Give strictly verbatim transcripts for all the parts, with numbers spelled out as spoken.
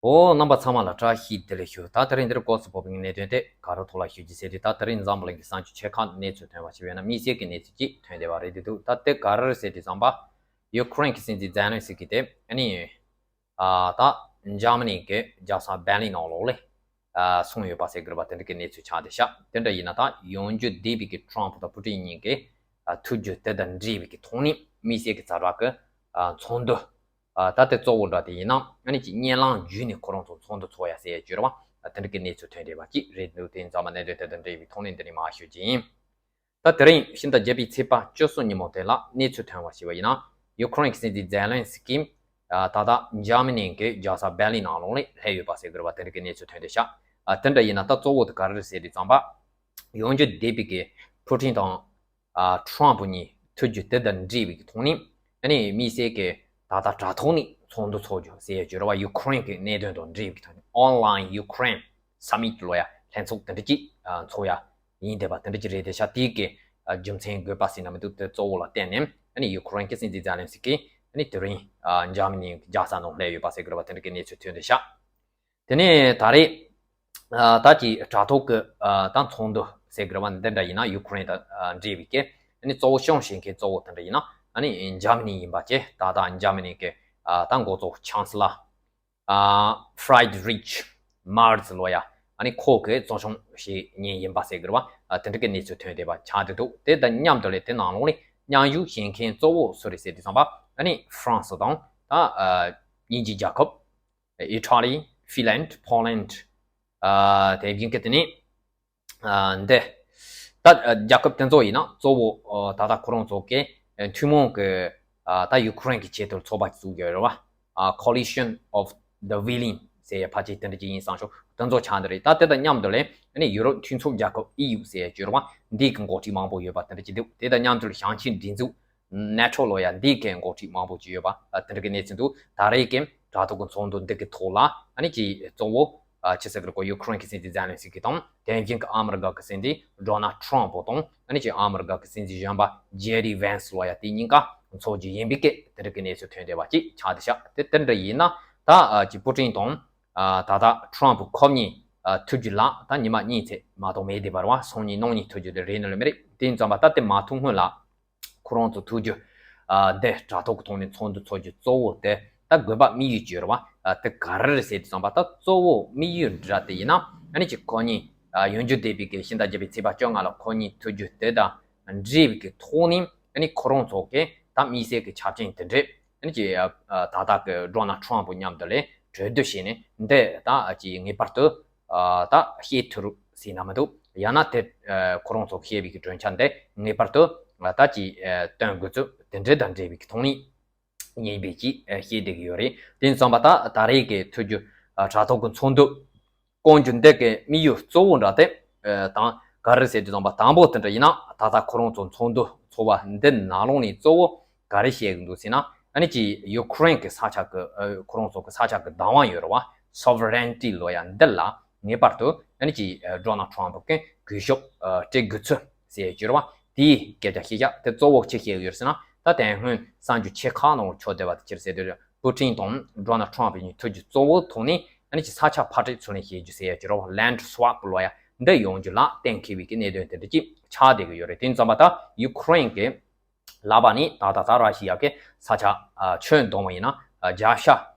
འོ། རྣམ་པ་ཚང་མ་ལ་བཀྲ་ཤིས་བདེ་ལེགས་ཞུ། ད་དེ་རིང་འདིར་སྐོར་སུ་བབས་པའི་གནད་དོན་དེ་ག་རེ་ཐོག་ལ་ཞུ་རྒྱུ་ཟེར་དུས། ད་དེ་རིང་འཛམ་བུ་གླིང་གི་གསར་འགྱུར་ཆེ་ཁག་གནས་ཚུལ་ཐོན་པ་ཞིག་ཡོད་ན། དམིགས་བསལ་གྱི་གནས་ཚུལ་གཅིག་ཐོན་བསྡད་པ་རེད་འདུག་ད་དེ་ག་རེ་རེད་ཟེར་དུས་ཙམ་པ། ཡུ་ཁུ་རེན་གྱི་སྲིད་འཛིན་ཛེ་ལན་སི་ཀི་དེ་ཨ་ནི། ཨ། ད་འཇར་མ་ནི་གི་རྒྱལ་ས་བྷེར་ལིན་ནང་ལོགས་ལ། ཨ། སོང་ཡོད་པ་ཟེར་གི་རེད་པ། དེ་འདྲ་གི་གནས་ཚུལ་ཆགས་བསྡད་ཤག་དེ་འདྲ་ཡིན་ན། ད་ཡོང་རྒྱུ་བསྡད་པའི་གི་ཊམ་ཕུ་དང་པུ་ཊིན་གཉིས་ཀྱི། ཨ། ཐུག་རྒྱུ་དེ་དང་འབྲེལ་བའི་གི་ཐོག་ནས་དམིགས་བསལ་གྱི་ཛ་དྲག་གི། ཨ། ཚོགས་འདུ། ཨ། ད་དེ་གཙོ་བོ་འདྲ་དེ་ཡིན་ན། ཨ་ནི་ཅིག་གཉིད་ལམ་བརྒྱུད་ནས་ཁོ་རང་ཚོ་ཚོགས་འདུ་ཚོགས་ཡ་ཟེར་ཡ་བརྗོད་རེད་པ། ཨ། དེ་འདྲ་གི་གནས་ཚུལ་ཐོན་བསྡད་པ་ཅིག་རེད་འདུག་དེ་ཡིན་ཙང་མ་གནད་དོན་དེ་དང་འབྲེལ་བའི་ཐོག་ནས་འདི་ནས་མར་ཞུ་རྒྱུ་ཡིན། ད་དེ་རིང་ཕྱི་ཟླ་བརྒྱད་པའི་ཚེས་པ་བཅུ་གསུམ་ཉིན་མོ་དེ་ལ་གནས་ཚུལ་ཐོན་པ་ཞིག་པ་ཡིན་ན། ཡུ་ཁུ་རེན་གྱི་སྲིད་འཛིན་ཛེ་ལན་སི་ཀི། ཨ། ད་ལྟ་འཇར་མ་ནི་གི་རྒྱལ་ས་བྷེར་ལིན་ནང་ལོགས་ལ་སླེབས་ཡོད་པ་ཟེར་གི་རེད་པ། དེ་འདྲ་གི་གནས་ཚུལ་ཐོན་བསྡད་ཤག་ཨ། དེ་འདྲ་ཡིན་ན་ད་གཙོ་བོ་དེ་ག་རེ་རེད་ཟེར་དུས་ཙམ་པ། ཡོང་རྒྱུ་བསྡད་པའི་གི་པུ་ཊིན་དང་། ཨ། ཊམ་ཕུ་གཉིས་ཐུག་རྒྱུ་དེ་དང་འབྲེལ་བའི་གི་ཐོག་ནས། ཨ་ནི་དམིགས་བསལ་གྱི་ད་ལྟ་དྲ་ཐོག་ནས་ཚོགས་འདུ་ཚོགས་རྒྱུ་ཟེར་ཡ་བརྗོད་རེད་པ། ཡུ་ཁུ་རེན་གྱི་གནད་དོན་དང་འབྲེལ་བའི་གི་ཐོག་ནས། Online Ukraine Summit ལབ་ཡ་ལྷན་ཚོགས་དེ་འདྲ་ཅིག་ཨ། ཚོགས་ཡ་ཡིན་བསྡད་པ་དེ་འདྲ་ཅིག་རེད་བསྡད་ཤག་དེའི་གི། ཨ། རྒྱུ་མཚན་དགོས་པ་ཟེར་ན་མི་འདུག་དེ་གཙོ་བོ་ལ་བརྟེན་ནས། ཨ་ནི་ཡུ་ཁུ་རེན་གྱི་སྲིད་འཛིན་ཛེ་ལན་སི་ཀི་ཨ་ནི་དེ་རིང་། ཨ། འཇར་མ་ནི་རྒྱལ་ས་ནང་སླེབས་ཡོད་པ་ཟེར་གི་རེད་པ། དེ་འདྲ་གི་གནས་ཚུལ་ཐོན་བསྡད་ཤག་དེ་ནས་ད་རེས། ཨ། ད་ཅིག་དྲ་ཐོག་གི། ཨ། ད་ཚོགས་འདུ་ཟེར་གི་རེད་པ། འདི་འདྲ་ཡིན་ན་ཡུ་ཁུ་རེན་དང་འབྲེལ་བའི་གི། ཨ་ནི་གཙོ་བོ་སྐྱོང་བཞིན་མཁན་གཙོ་བོ་དེ་འདྲ་ཡིན་ན། ཨ་ནི་འཇར་མ་ནི་ཡིན་པ་བྱས། ད་ལྟ་འཇར་མ་ནི་གི། ཨ། ད་འགོ་གཙོ་ཆན་སི་ལར། ཨ། ཧྥ་རི་དི་རིཆ་མར་ཚ་ལབ་ཡ། ཨ་ནི་ཁོ་གི་གཙོ་སྐྱོང་བྱེད་མཁན་ཡིན་པ་ཟེར་གི་རེད་པ། ཨ། དེ་འདྲ་གི་གནས་ཚུལ་ཐོན་བསྡད་པ་ཆགས་བསྡད་འདུག་དེ་དང་མཉམ་དུ་ལས་དེ་ནང་ལོགས་ནས་མཉམ་ཞུགས་བྱེད་མཁན་གཙོ་བོ་སུ་རེད་ཟེར་དུས་ཙམ་པ། ཨ་ནི་ཧྥ་རན་སི་དང་། ད། ཨ། དབྱིན་ཇི་རྒྱལ་ཁབ། ཨི་ཊ་ལི། ཧྥིན་ལན། ཕོ་ལན། ཨ། དེ་བཞིན་གྱི་དེ་ནས། ཨ། འདི། ད་རྒྱལ་ཁབ་དེ་ཚོ་ཡིན་ན་གཙོ་བོ། ཨ། ད་ལྟ་ཁོ་རང་ཚོ་གི། ཨ། ཐུན་མོང་གི། ཨ། ད་ཡུ་ཁུ་རེན་གྱི་ཆེད་དུ་ཚོགས་པ་བཙུགས་ཡོད་རེད་པ། ཨ། Coalition of the Willing ཟེར་ཡ་ཕལ་ཆེར་དེ་འདྲ་ཅིག་ཡིན་བསམ་ཤོག་དེ་ཚོ་ཆགས་འདི་རེད། ད་དེ་དང་མཉམ་དུ་ལས་ཨ་ནི་ཡུ་རོབ་མཐུན་ཚོགས་རྒྱལ་ཁབ་ཨི་ཡུ་ཟེར་ཡ་བརྗོད་རེད་པ། འདི་གི་འགོ་ཁྲིད་མང་པོ་ཡོད་པ་དེ་འདྲ་ཅིག་འདུག་དེ་དང་མཉམ་དུ་ལས་ཞིང་ཆེན་སྒྲིག་འཛུགས། ནེ་ཊོ་ལབ་ཡ་འདི་གའི་འགོ་ཁྲིད་མང་པོ་ཅིག་ཡོད་པ། ཨ། དེ་འདྲ་གི་གནས་ཚུལ་འདུག་ད་རེས་ཀྱི་དྲ་ཐོག་གི་ཚོགས་འདུ་འདི་གི་ཐོག་ལ། ཨ་ནི་ཅིག་གཙོ་བོ། ཨ། ཅི་ཟེར་གི་རེད་གོ། ཡུ་ཁུ་རེན་གྱི་སྲིད་འཛིན་ཛེ་ལན་སི་ཀི་དང་། དེ་བཞིན་གྱི་ཨ་མི་རི་ཀ་གི་སྲིད་འཛིན་ཌོ་ནལ་ཊམ་ཕུ་དང་། ཨ་ནི་ཅིག་ཨ་མི་རི་ཀ་གི་སྲིད་འཛིན་གཞོན་པ་ཇེ་ཌི་ཝན་སི་ལབ་ཡ་དེ་གཉིས་ཀ་ཚོགས་རྒྱུ་ཡིན་པའི་སྐད། དེ་འདྲ་གི་གནས་ཚུལ་ཐོན་བསྡད་པ་ཅིག་ཆགས་བསྡད་ཤག་དེ་དེ་འདྲ་ཡིན་ན། ད། ཨ། ཅིག་པུ་ཊིན་དང་། ཨ། ད་ལྟ་ཊམ་ཕུ་ཁོ་གཉིས། ཨ། ཐུག་རྒྱུ་ལ་ད་ཉི་མ་གཉིས་ཙམ་མ་གཏོགས་མེད་བསྡད་པ་རེད་པ། སང་ཉིན་གནངས་ཉིན་ཐུག་རྒྱུ་དེ་རེད་ནི་ལོས་མི་རེད། དེ་ཡིན་ཙམ་པ་ད་དེ་མ་ཐུག་སྔོན་ལ། ཁོ་རང་ཚོ་ཐུག་རྒྱུ། ཨ། དེ་དྲ་ཐོག་གི་ཐོག་ནས་ཚོགས་འདུ་ཚོགས་རྒྱུ་གཙོ་བོ་དེ། ད་དགོས་པ་དམིགས་ཡུལ་ཅིག་ཡོད་རེད་པ། ཨ། དེ་ག་རེ་རེད་ཟེར་དུས་ཙམ་པ། ད་གཙོ་བོ་དམིགས་ཡུལ་འདྲ་དེ་ཡིན་ན། ཨ་ནི་ཅིག་ཁོ་གཉིས། ཨ། ཡོང་རྒྱུ་བསྡད་པའི་གི་ཕྱི་ཟླ་བརྒྱད་པའི་ཚེས་པ་བཅོ་ལྔ་ལ་ཁོ་གཉིས་ཐུག་རྒྱུ་དེ་དང་འབྲེལ་བའི་གི་ཐོག་ནས། ཨ་ནི་ཁོ་རང་ཚོ་གི་ད་དམིགས་བསལ་གྱི་ཆ་རྐྱེན་དེ་འདྲས། ཨ་ནི་ཅིག་ཨ། ད་ལྟ་གི་ཌོ་ནལ་ཊམ་ཕུ་མཉམ་དུ་ལས་གྲོས་བསྡུར་བྱས་ནས། འདི་ད་ཅིག་ངེས་པར་དུ། ཨ། ད་བཤད་ཐུབ་རུ་ཟེར་ན་མི་འདུག་ཡང་ན་དེ། ཨ། ཁོ་རང་ཚོ་བཤད་པའི་གི་གྲོས་འཆར་འདི་ངེས་པར་དུ། ཨ། ད་ཅིག་ཨ། བཏོན་དགོས་ཚུལ་དེ་འདྲས་དང་འབྲེལ་བའི་གི་ཐོག་ནས་ཡིན་པའི་ཅིག་ཨ། བཤད་བསྡད་ཀྱི་ཡོད་རེད། དེ་ཡིན་ཙམ་པ་ད་ད་རེས་ཀྱི་ཐུག་རྒྱུ། ཨ། དྲ་ཐོག་གི་ཚོགས་འདུ་བསྐོང་རྒྱུ་འདི་གི་དམིགས་ཡུལ་གཙོ་བོ་འདྲ་དེ། ཨ། དང་ག་རེ་ཟེར་དུས་ཙམ་པ། དང་པོ་དེ་འདྲ་ཡིན་ན། ད་ལྟ་ཁོ་རང་ཚོ་ཚོགས་འདུ་ཚོགས་པ་འདི་ནང་ལོགས་ནས་གཙོ་བོ་ག་རེ་བཤད་གི་འདུག་ཟེར་ན། ཨ་ནི་ཅིག་ཡུ་ཁུ་རེན་གྱི་ས་ཆ་གི། ཨ། ཁོ་རང་ཚོ་གི་ས་ཆ་གི་བདག་དབང་ཡོད་རེད་པ། སོ་ཝ་རེན་ཊི་ལབ་ཡ་འདི་ལ་ངེས་པར་དུ། ཨ་ནི་ཅིག་ཨ། ཌོ་ནལ་ཊམ་ཕུ་གིས་གུས་ཞབས། ཨ། སྤྲད་དགོས་ཚུལ་ཟེར་གྱི་ཡོད་རེད་པ། དེའི་སྐད་ཆ་བཤད་ཡ་དེ་གཙོ་བོ་ཅི་བཤད་ཀྱི་ཡོད་ཟེར་ན། ད་དེ་སྔོན་གསར་འགྱུར་ཆེ་ཁག་ནང་ཆགས་བསྡད་པ་དེ་ཅི་རེད་ཟེར་དུས། པུ་ཊིན་དང་ཌོ་ནལ་ཊམ་ཕུ་གཉིས་ཐུག་རྒྱུ་གཙོ་བོ་ཐོག་ནས། ཨ་ནི་ཅིག་ས་ཆ་ཕར་སྤྲད་ཚུར་ལེན་བྱེད་རྒྱུ་ཟེར་ཡ་ཅིག་རེད་པ། ལེན་ཌི་སི་ཝེབ་ལབ་ཡ་འདི་ཡོང་རྒྱུ་ལ་གཏན་འཁེལ་བའི་གི་གནད་དོན་དེ་འདྲ་ཅིག་ཆགས་བསྡད་ཀྱི་ཡོད་རེད། དེ་ཡིན་ཙམ་པ་ད་ཡུ་ཁུ་རེན་གྱི་ལག་པ་ནས་ད་ལྟ་ད་ར་ཤི་ཡ་གི་ས་ཆ། ཨ། ཁྱོན་བསྡོམས་པ་ཡིན་ན། ཨ། བརྒྱ་ཆ་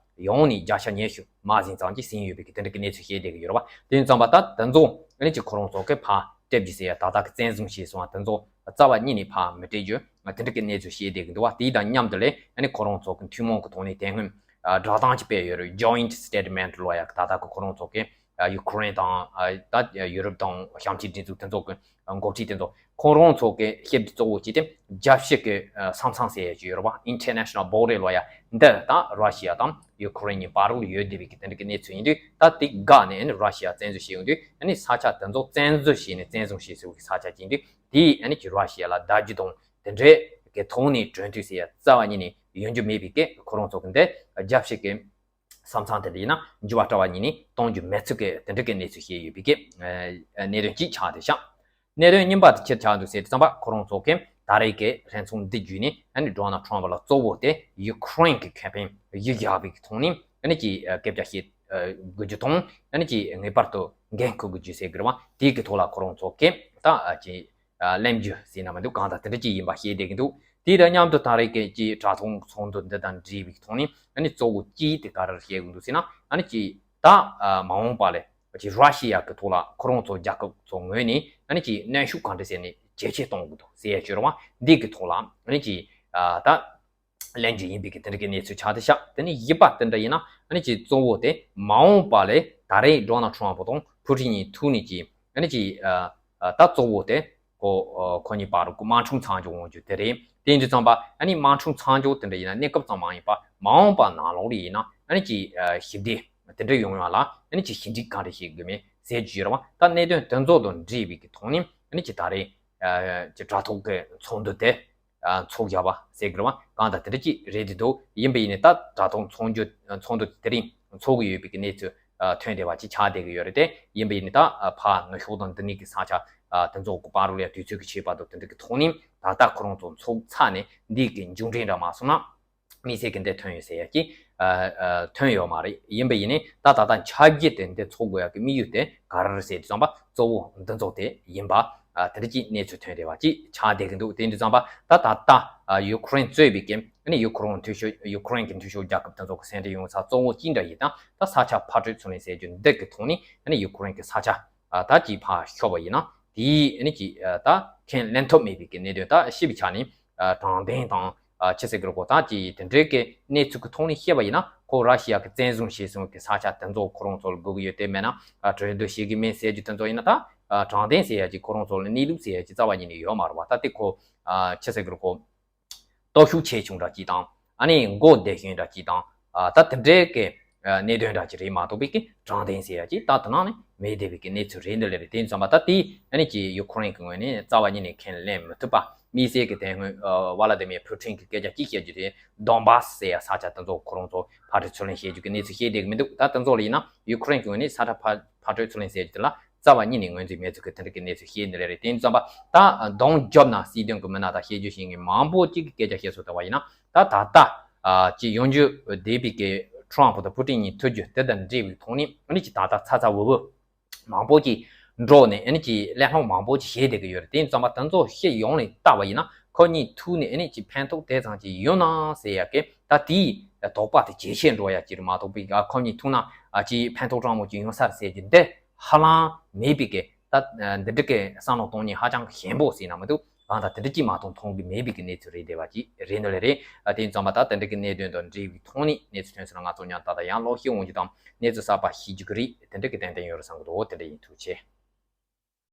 ཡོངས་ནས་བརྒྱ་ཆ་ཉི་ཤུ་མ་ཟིན་ཙམ་ཅིག་ཟིན་ཡོད་པའི་གི་དེ་འདྲ་གི་གནས་ཚུལ་བཤད་བསྡད་ཀྱི་ཡོད་རེད་པ། དེ་ཡིན་ཙམ་པ་ད་དེ་ཚོ་ཨ་ནི་ཅིག་ཁོ་རང་ཚོ་གི་ཕར་སྤྲད་རྒྱུ་ཟེར་ཡ། ད་ལྟ་གི་བཙན་བཟུང་བྱས་སོང་བ་དེ་ཚོ་རྩ་བ་ཉིད་ནས་ཕར་མི་སྤྲད་རྒྱུ། ཨ། དེ་འདྲ་གི་གནས་ཚུལ་བཤད་བསྡད་ཀྱི་འདུག་པ། དེ་དང་མཉམ་དུ་ལས་ཨ་ནི་ཁོ་རང་ཚོ་གི་ཐུན་མོང་གི་ཐོག་ནས་དེ་སྔོན། ཨ། བསྒྲགས་གཏམ་ཅིག་སྤེལ་ཡོད་རེད། ཇོ་ཡིན་ཊི་སི་ཊེ་ཊི་མེན་ཊི་ལབ་ཡ། ད་ལྟ་གི་ཁོ་རང་ཚོ་གི། ཨ། ཡུ་ཁུ་རེན་དང་། ཨ། ད་ཡུ་རོབ་དང་ཞིང་ཆེན་སྒྲིག་འཛུགས་དེ་ཚོ་གི་འགོ་ཁྲིད་དེ་ཚོ། ཁོ་རང་ཚོ་གི་བཤད་རྒྱུ་གཙོ་བོ་ཅིག་དེ་རྒྱལ་སྤྱི་གི། ཨ། ས་མཚམས་ཟེར་ཡ་ཅིག་ཡོད་རེད་པ། International Border ལབ་ཡ་འདི་ད་ར་ཤི་ཡ་དང་ཡུ་ཁུ་རེན་གཉིས་བར་ལ་ཡོད་བསྡད་པའི་གི་དེ་འདྲ་གི་གནས་ཚུལ་ཡིན་དུས། ད་དེ་བཀག་ནས་ཨ་ནི་ར་ཤི་ཡ་བཙན་འཛུལ་བྱས་ཡོང་དུས། ཨ་ནི་ས་ཆ་དེ་ཚོ་བཙན་འཛུལ་བྱས་ནས་བཙན་བཟུང་བྱས་ཟེར་བའི་ས་ཆ་ཅིག་ཡིན་དུས། དེ་ཨ་ནི་ཅིག་ར་ཤི་ཡ་ལ་བརྡབ་གཅིག་དང་དེ་འདྲའི་གི་ཐོག་ནས་གྲོས་མཐུན་ཟེར་ཡ་རྩ་བ་ཉིད་ནས་ཡོང་རྒྱུ་མེད་པའི་གི། ཁོ་རང་ཚོ་གི་འདི་རྒྱལ་སྤྱི་གི་ས་མཚམས་དེ་འདྲ་ཡིན་ན་འགྱུར་བ་རྩ་བ་ཉིད་ནས་གཏོང་རྒྱུ་མེད་ཚུལ་གྱི་དེ་འདྲ་གི་གནས་ཚུལ་བཤད་ཡོད་པའི་གི། ཨ། གནད་དོན་གཅིག་ཆགས་བསྡད་ཤག་གནད་དོན་གཉིས་པ་དེ་ཅི་ཆགས་འདུག་ཟེར་དུས་ཙམ་པ། ཁོ་རང་ཚོ་གི་ད་རེས་ཀྱི་ལྷན་ཚོགས་འདི་བརྒྱུད་ནས་ཨ་ནི་ཌོ་ནལ་ཊམ་ཕུ་ལ་གཙོ་བོ་དེ་ཡུ་ཁུ་རེན་གྱི་ཁེ་ཕན་གཞི་བཞག་པའི་གི་ཐོག་ནས། ཨ་ནི་ཅིག་ཨ་སྐད་ཆ་བཤད་ཨ་དགོས་རྒྱུ་དང་། ཨ་ནི་ཅིག་ངེས་པར་དུ་འགན་འཁུར་དགོས་རྒྱུ་ཟེར་གི་རེད་བ། དེའི་གི་ཐོག་ལ་ཁོ་རང་ཚོ་གིས་ད་ཨ་ཅིག་ཨ་གླེང་རྒྱུ་ཟེར་ན་མི་འདུག། གང་ལྟར་དེ་འདྲ་ཅིག་ཡིན་པ་ཤེས་བསྡད་ཀྱི་འདུག། དེ་དང་མཉམ་དུ་ད་རེས་ཀྱི་ཅིག་དྲ་ཐོག་ཚོགས་འདུ་འདི་དང་འབྲེལ་བའི་ཐོག་ནས་ཨ་ནི་གཙོ་བོ་གཅིག་དེ་ག་རེ་བཤད་དགོས་འདུག་ཟེར་ན། ཨ་ནི་ཅིག་ད་ཨ་མ་འོངས་པ་ལ་ཅིག་ར་ཤི་ཡ་གི་ཐོག་ལ་ཁོ་རང་ཚོ་རྒྱལ་ཁབ་ཚོ་ངོས་ནས་ཨ་ནི་ཅིག་གནོན་ཤུགས་གང་འདྲ་བྱས་ནས་ཇེ་ཆེ་གཏོང་དགོས་འདུག་ཟེར་ཡ་ཅིག་ཡོད་རེད་བ། འདི་གི་ཐོག་ལ་ཨ་ནི་ཅིག་ཨ་ད་གླེང་རྒྱུ་ཡིན་པའི་གི་དེ་འདྲ་གི་གནས་ཚུལ་ཆགས་བསྡད་ཤག། དེ་ནས་གཞན་པ་དེ་འདྲ་ཡིན་ན། ཨ་ནི་ཅིག་གཙོ་བོ་དེ་མ་འོངས་པ་ལ་ད་རེས་ཌོ་ནལ་ཊམ་ཕུ་དང་ཕུ་ཊིན་གཉིས་ཐུག་ནས་ཅིག་ཨ་ནི་ཅིག་ཨ་ཨ་ད་གཙོ་བོ་དེ་ཁོ་ཨ་ཁོ་གཉིས་བར་དུ་དམག་འཁྲུག་མཚམས་འཇོག་འོང་རྒྱུ་དེ་རེད། དེ་ཡིན་དུས་ཙམ་པ་ཨ་ནི་དམག་འཁྲུག་མཚམས་འཇོག་དེ་འདྲ་ཡིན་ན་གནས་སྐབས་ཙམ་མ་ཡིན་པ། མ་འོངས་པ་ནང་ལོགས་ལ་ཡིན་ན་ཨ་ནི་ཅིག་ཨ་ཞི་བདེ་དེ་འདྲ་ཡོང་ཡ་ལ་ཨ་ནི་ཅིག་ཞི་འགྲིག་གང་འདྲ་བྱེད་དགོས་མིན་ཟེར་རྒྱུ་ཡོད་རེད་བ། ད་གནད་དོན་དེ་ཚོ་དང་འབྲེལ་བའི་གི་ཐོག་ནས་ཨ་ནི་ཅིག་ད་རེས་ཨ་ཅིག་དྲ་ཐོག་གི་ཚོགས་འདུ་དེ་ཨ་ཚོགས་བཞག་པ་ཟེར་གི་རེད་བ། གང་ལྟར་དེ་འདྲ་ཅིག་རེད་དེ་འདུག། ཡིན་པ་ཡིན་ནའི་ད་དྲ་ཐོག་ཚོགས་འདུ་ཚོགས་འདུ་དེ་རིང་ཚོགས་ཀྱི་ཡོད་པའི་གི་གནས་ཚུལ་ཨ་ཐོན་བསྡད་པ་ཅིག་ཆགས་བསྡད་ཀྱི་ཡོད་རེད་དེ། ཡིན་པ་ཡིན་ནའི་ད་ཨ་ཕར་ནུབ་ཕྱོགས་དང་འདི་ནས་ཀྱི་ས་ཆ་ཨ་དེ་ཚོ་གི་བར་དུ་ལ་ཡ་དུས་ཚོད་ཀྱི་ཁྱད་པར་དང་དེ་འདྲ་གི་ཐོག་ནས་ད་ལྟ་ཁོ་རང་ཚོ་ཚོགས་ཚར་ནས་འདི་གི་མཇུག་འབྲས་འདྲ་མ་སོང་ན། དམིགས་བསལ་གྱི་འདི་ཐོན་ཡོད་ཟེར་ཡ་ཅིག་ཨ་ཨ་ཐོན་ཡོད་མ་རེད། ཡིན་པ་ཡིན་ནའི་ད་ད་ལྟ་ཆབས་ཅིག་དེ་འདི་ཚོགས་དགོས་ཡ་གི་དམིགས་ཡུལ་དེ་ག་རེ་རེད་ཟེར་དུས་ཙམ་པ་གཙོ་བོ་འདི་ཚོ་དེ་ཡིན་པ་ཨ་དེ་འདྲ་ཅིག་གནས་ཚུལ་ཐོན་བསྡད་པ་ཅིག་ཆགས་བསྡད་ཀྱི་འདུག། དེ་ཡིན་དུས་ཙམ་པ་ད་ད་ལྟ་ཨ་ཡུ་ཁུ་རེན་གཙོས་པའི་གི་ཨ་ནི་ཡུ་ཁུ་རེན་འཐུས་ཤོར་ཡུ་ཁུ་རེན་གྱི་འཐུས་ཤོར་རྒྱལ་ཁབ་དེ་ཚོ་གི་སེམས་ཁྲལ་ཡོང་ས་གཙོ་བོ་གཅིག་འདྲ་ཡིན་ན་ད་ས་ཆ་ཕར་སྤྲོད་ཚུར་ལེན་ཟེར་རྒྱུ་འདི་གི་ཐོག་ནས་ཨ་ནི་ཡུ་ཁུ་རེན་གྱི་ས་ཆ་ཨ་ད་ཅིག་ཕར་ཤོར་བ་ཡིན་ན། དེ་ཨ་ནི་ཅིག་ཨ་ད་ཁས་ལེན་ཐུབ་མེད་པའི་གི་གནད་དོན་ད་ཕྱི་པའི་ཆ་ནས་ཨ་དྲང་བདེན་དང་ཨ་ཅི་ཟེར་གི་རེད། ཁོ་ད་ཅིག་དེ་འདྲའི་གི་གནས་ཚུལ་གི་ཐོག་ནས་བཤད་པ་ཡིན་ན། ཁོ་ར་ཤི་ཡ་གི་བཙན་བཟུང་བྱས་སོང་གི་ས་ཆ་དེ་ཚོ་ཁོ་རང་ཚོ་ལ་དགོས་ཀྱི་ཡོད། དེ་མེད་ན་ཨ་གྲོས་བསྡུར་བྱེད་ཀྱི་མིན་ཟེར་རྒྱུ་དེ་ཚོ་ཡིན་ན། ད་ཨ་དྲང་བདེན་ཟེར་ཡ་ཅིག་ཁོ་རང་ཚོ་ལ་གནས་ལུགས་ཟེར་ཡ་ཅིག་རྩ་བ་ཉིད་ནས་ཡོད་མ་རེད་བ། ད་དེ་ཁོ་ཨ་ཅི་ཟེར་གི་རེད། ཁོ་སྟོབས་ཤུགས་ཆེ་ཆུང་འདྲ་ཅིག་དང་། ཨ་ནི་མགོ་བདེ་ཤོས་འདྲ་ཅིག་དང་། ཨ་ད་དེ་འདྲའི་གི་ཨ་གནད་དོན་འདྲ་ཅིག་རེད་མ་གཏོགས་པའི་གི་དྲང་བདེན་ཟེར་ཡ་ཅིག་ད་དེ་ནང་ནས་མེད་བསྡད་པའི་གི་གནས་ཚུལ་རེད། འདི་ལས་རེད། དེ་ཡིན་ཙམ་པ་ད་དེ་ཨ་ནི་ཅིག་ཡུ་ཁུ་རེན་གི་ངོས་ནས་རྩ་བ་ཉིད་ནས་ཁས་ལེན་མི་ཐུབ་པ། དམིགས་བསལ་གི་དེ་སྔོན་ཨ་ཝ་ལ་དི་མིར་ཕུ་ཊིན་གི་སྐད་ཆ་གཅིག་བཤད་རྒྱུ་དེ། དོན་བཱ་སི་ཟེར་ཡ་ས་ཆ་དེ་ཚོ་ཁོ་རང་ཚོ་ཕར་སྤྲོད་ཚུར་ལེན་བྱེད་རྒྱུ་གི་གནས་ཚུལ་བཤད་བསྡད་གི་མི་འདུག། ད་དེ་ཚོ་ལ་ཡིན་ན་ཡུ་ཁུ་རེན་གི་ངོས་ནས་ས་ཆ་ཕར་ཕར་སྤྲོད་ཚུར་ལེན་ཟེར་རྒྱུ་དེ་ལ་རྩ་བ་ཉིད་ནས་ངོས་འཛིན་མེད་ཚུལ་གི་དེ་འདྲ་གི་གནས་ཚུལ་བཤད་ནི་རེད། དེ་ཡིན་ཙམ་པ་ད་གདོང་རྒྱོབ་ན་སྲིད་དོན་གི་མི་སྣ་དང་ཤེས་རྒྱུ་ཤེས་མཁན་མང་པོ་ཅིག་གི་སྐད་ཆ་བཤད་སོང་། ལྟ་བ་ཡིན་ན་ད་ད་ལྟ་ཨ་ཅིག་ཡོང་རྒྱུ་བསྡད་པའི་གི་ཊམ་ཕུ་དང་ཕུ་ཊིན་གཉིས་ཐུག་རྒྱུ་དེ་དང་འབྲེལ་བའི་ཐོག་ནས་ཨ་ནི་ཅིག་ད་ལྟ་ཚ་ཚ་འུར་འུར་མང་པོ་ཅིག་འགྲོ་ནས་ཨ་ནི་ཅིག་གླེང་སློང་མང་པོ་ཅིག་བྱས་བསྡད་ཀྱི་ཡོད་རེད། དེ་ཡིན་ཙམ་པ་དེ་ཚོ་ཤེས་ཡོང་ནས་ལྟ་བ་ཡིན་ན་ཁོ་གཉིས་ཐུག་ནས་ཨ་ནི་ཅིག་ཕན་ཐོགས་དེ་ཙམ་ཅིག་ཡོང་ན་ཟེར་ཡ་གི་ད་དེའི་དོགས་པ་དེ་ཇེ་ཆེར་འགྲོ་ཡ་ཅིག་རེད་མ་གཏོགས་པའི་ཨ་ཁོ་གཉིས་ཐུག་ན་ཨ་ཅིག་ཕན་ཐོགས་གྲངས་མང་ཅིག་ཡོང་ས་རེད་ཟེར་རྒྱུ་འདི་ཧ་ལམ་མེད་པའི་གི་ད་འདི་འདྲ་གི་བསམ་བློ་གཏོང་ཉེན་ཧ་ཅང་ཞན་པོ་ཟེར་ན་མི་འདུག། གང་ལྟར་དེ་འདྲ་ཅིག་མ་གཏོགས་མཐོང་གི་མེད་པའི་གི་གནས་ཚུལ་རེད་བསྡད་པ་ཅིག་རེད། འདི་ལས་རེད། ཨ་དེ་ཡིན་ཙམ་པ་ད་དེ་འདྲ་གི་གནད་དོན་དང་འབྲེལ་བའི་ཐོག་ནས་གནས་ཚུལ་ཐོན་སོང་ན་ང་ཚོ་མཉམ་ད་ལྟ་ཡང་ཀློག་ཤེས་འོང་རྒྱུ་དང་གནས་ཚུལ་གསར་པ་ཤེས་རྒྱུ་གི་རེད། དེ་འདྲ་གི་ཏན་ཏན་ཡོད་རེད་བསམ་གི་འདུག། དེ་འདྲ་ཡིན། ཐུགས་རྗེ་ཆེ།